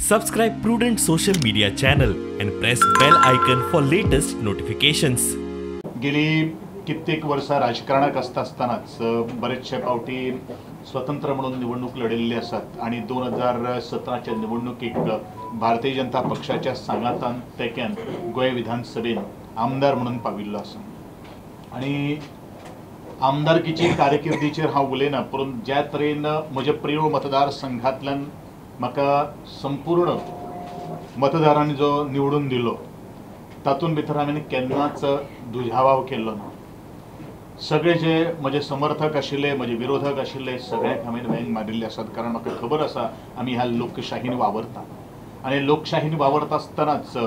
Subscribe Prudent social media channel and press bell icon for latest notifications. गेली कित्येक वर्सां राजकारणाक आसता आसतनाच बरेचशे फावटी स्वतंत्र म्हणून निवडणूक लढिल्ली आसात आनी 2017च्या निवडणुकीक भारतीय जनता पक्षाच्या सांगातान तेक्यान गोंय विधानसभेन आमदार म्हणून पाविल्लो आसा आनी आमदारकीची कारकिर्दीचेर हांव उलयना, पूण ज्या तरेन म्हज्या प्रियोळ मतदारसंघांतल्यान म्हाका संपूर्ण मतदारांनी जो निवडून दिलो तातूंत भितर हांवें केन्नाच दुजावाव केल्लो ना. सगळे जे म्हजे समर्थक आशिल्ले, म्हजे विरोधक आशिल्ले, सगळ्यांक हांवें वेंग मारिल्ले आसात, कारण म्हाका खबर आसा आमी ह्या लोकशाहीन वावरता आनी लोकशाहीन वावरता आसतनाच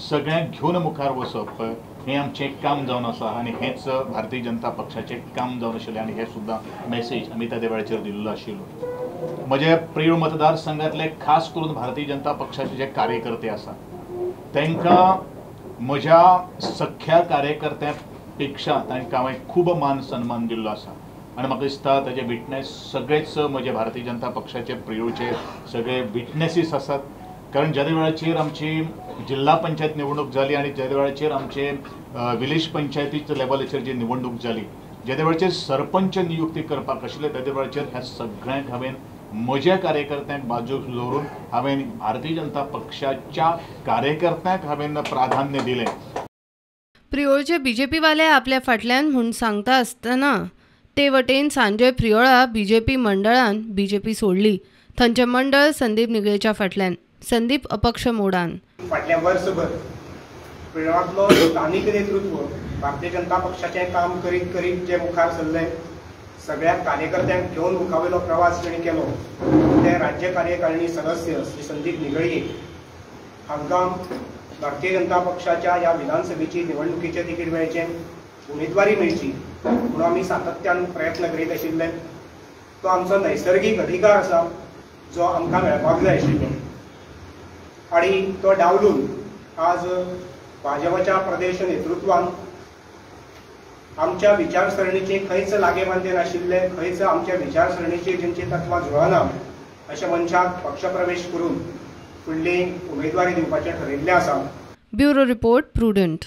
सगळ्यांक घेवन मुखार वचप हें आमचें काम जावन आसा आनी हेंच भारतीय जनता पक्षाचें काम जावन आशिल्लें आनी हें सुद्दां मॅसेज आमी त्या वेळाचेर दिल्लो आशिल्लो. म्हज्या प्रियोळ मतदारसंघातले खास करून भारतीय जनता पक्षाचे जे कार्यकर्ते आसात तांकां म्हज्या सख्या कार्यकर्त्यां पेक्षा तांकां हांवें खूब मान सन्मान दिल्लो आसा आनी म्हाका दिसता ताजे विटनेस सगळेच म्हजे भारतीय जनता पक्षाचे प्रियोळचे सगळे विटनेसीस आसात, कारण ज्या वेळाचेर आमची जिल्हा पंचायत निवडणूक जाली आनी ज्या वेळाचेर आमचे विलेज पंचायतीच्या लेवलाचेर जी निवडणूक जाली, ज्या वेळाचेर सरपंच नियुक्ती करपाक आशिल्ले त्या वेळाचेर ह्या सगळ्यांक हांवें म्हज्या कार्यकर्त्यांक बाजूक दवरून हांवें भारतीय जनता पक्षाच्या कार्यकर्त्यांक हांवें प्राधान्य दिलें. प्रियोळचे बीजेपीवाले आपल्या फाटल्यान म्हूण सांगता आसतना ते वटेन सांजय प्रियोळा बीजेपी मंडळान बीजेपी सोडली. थंयचें मंडळ संदीप निगळेच्या फाटल्यान, संदीप अपक्ष मोडान. फाटल्या वर्सभर प्रियोळांतलो स्थानीक नेतृत्व भारतीय जनता पक्षाचें काम करीत करीत जे मुखार सरले, सगळ्या कार्यकर्त्यांक घेवन मुखावेलो प्रवास जेणे केलो ते राज्य कार्यकारिणी सदस्य श्री संदीप निगळये हांकां भारतीय जनता पक्षाच्या ह्या विधानसभेची निवडणुकीचें तिकीट मेळचें, उमेदवारी मेळची म्हणून आमी सातत्यान प्रयत्न करीत आशिल्ले. तो आमचो नैसर्गीक अधिकार आसा जो आमकां मेळपाक जाय आशिल्लो आनी तो डावलून आज भाजपाच्या प्रदेश नेतृत्वान आमच्या विचारसरणीचे खंयच लागे बांदे नाशिल्ले, खंयच आमच्या विचारसरणीचे जेंची तत्वां जुळना अशा मनशाक पक्षप्रवेश करून फुडली उमेदवारी दिवपाचें ठरयिल्लें आसा. Bureau report, Prudent.